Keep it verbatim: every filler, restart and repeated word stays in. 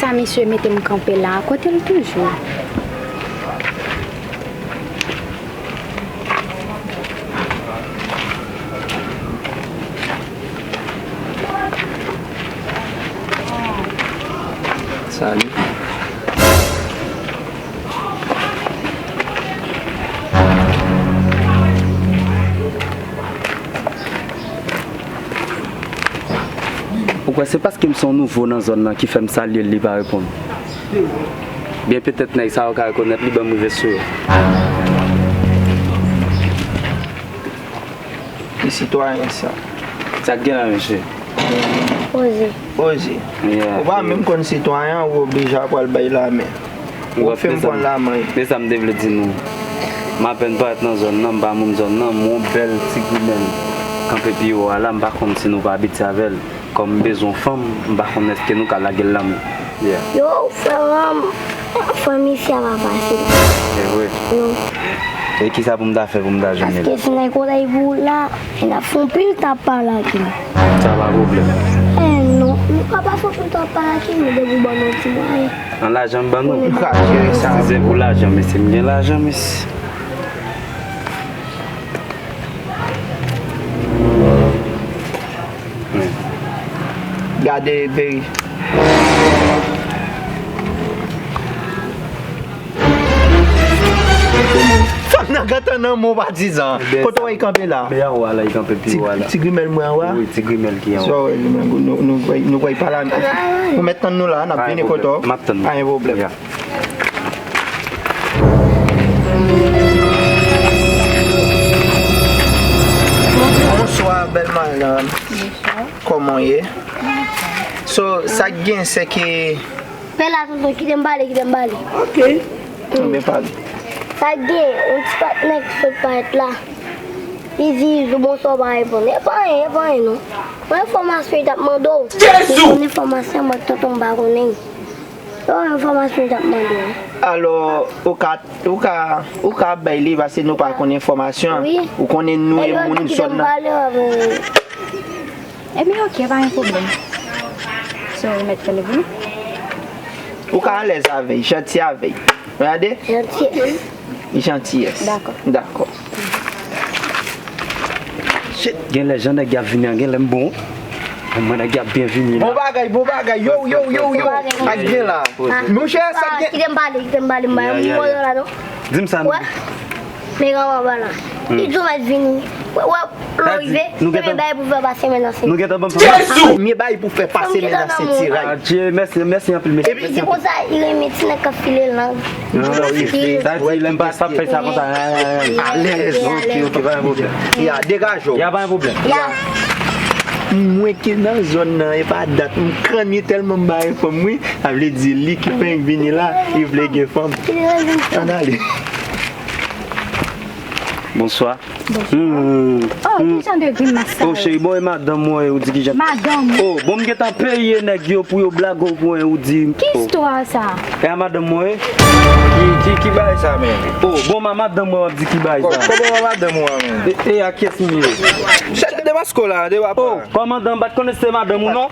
A, misye mete m kanpe la, kote l toujou? Salut. Ou kwè se paske m se yon nouvo nan zòn nan ki fè m salye l, li pa reponn? Byen petèt nèg sa yo ka rekonèt li, ban m rive sou yo. Ki sitwayen sa? Sa k gen la, mesye? Oze. Oze. Yeah. Ou pa menm konn sitwayen an, ou oblije ap pral bay lamen. Ou fè m pran lamen. Se sa m te vle di nou. M apèn parèt nan zòn nan, m pa moun zòn nan, m wè yon bèl ti grimèl kanpe pi wo a la, m pa konn si nou pa abitye avè l. Kòm m bezwen yon fanm, m pa konn èske nou ka lage l nan men. Yeah. Yo, frè m, fanm isi a pa fasil. Se vre. Non. E kisa pou m ta fè pou m ta jwenn li? Paske si nèg kolèy pou ou la, e n ap fè yon pil tap pale ak li. Sa pa pwoblèm. Eh non, nou pa pa fè yon pil tap pale ak li, men depi w ban nou ti mwayen. An lajan m ban nou? Nou ka jere sa. Si se pou lajan, mesye, m gen lajan, mesye. Gade, Peri. Fanm nan gentan nan men w, patizan. Kote w wè l kanpe la? Men anwo a la, li kanpe pi wo a la. Ti grimèl mwen anwo a? Wi, ti grimèl ki anwo a. So, nou, nou, nou, nou kwè pa la. Ou mèt tann nou la, n ap vini kote w. M ap tann nou. Pa gen pwoblèm. Yeah. Bonswa, bèl madanm. Bonswa. Kòman w ye? So, sa k gen, se ke Pè la, tonton, kite m pale, kite m pale. Ok. Anben pale. Sa k gen, yon ti patnè ki sot parèt la. Li di, "Jou, bonswa, w pa reponn." E pa anyen, e pa anyen, non. Yon enfòmasyon li t ap mande w. Jezi! Yon enfòmasyon, mwen, tonton, m pa konnen. Yon enfòmasyon li t ap mande w. Alò, ou ka, ou ka, ou ka bay li, paske nou pa konnen enfòmasyon. Wi. Ou konnen nou e moun zòn nan. Ebyen, ok, pa gen pwoblèm. So, ou mèt fè nou vini? Ou ka alèz avè l, janti avè l. Gade. Jantiyès. Jantiyès. Dakò. Dakò. Shit, genlè jan nèg y ap vini an, genlè m bon. Mwen nèg y ap byen vini la. Bon bagay, bon bagay. Yo, yo, yo, yo. Sa k gen la? Monchè, sa k gen? Kite m pale, kite m pale, m pa yon mòl la non. Di m sa nou. Men granma ba la. Li di w mèt vini. Wè, wè, lè w rive, premye bagay pou fè pase men nan senti. Nou gentan ban m fanm. Premye bagay pou fè pase men nan senti, right? Adje, mèsi, mèsi anpil, mesye. Epi di konsa, li renmen ti nèg k ap file lang. Sa di, lè m pa sa, fè sa konsa. Alèz. Ok, ok, pa gen pwoblèm. Ya, degaje w. Ya, pa gen pwoblèm. Ya. Mwen ki nan zòn nan, e pa dat, m kanni tèlman m ba fanm, wi. Sa vle di, li ki fenk vini la, li vle gen fanm. Ann ale. Bonswa. Bonswa. Hmm. Oh, ki jan de grimas sa yo? Oh, cheri, bon, e madanm mwen, ou di ki jan? Madanm ou? Oh, bon, m gentan peye nèg yo pou yo blage w pou en, ou di. Ki istwa sa? E a madanm mwen? Ki, ki, ki bagay sa, men? Oh, bon, ma madanm mwen, w ap di ki bagay sa? Kòman ma madanm ou a, men? E, e a kiyès m ye? Chèf de masko la, de papa. Oh, kòmandan, m pa t konnen se madanm ou, non?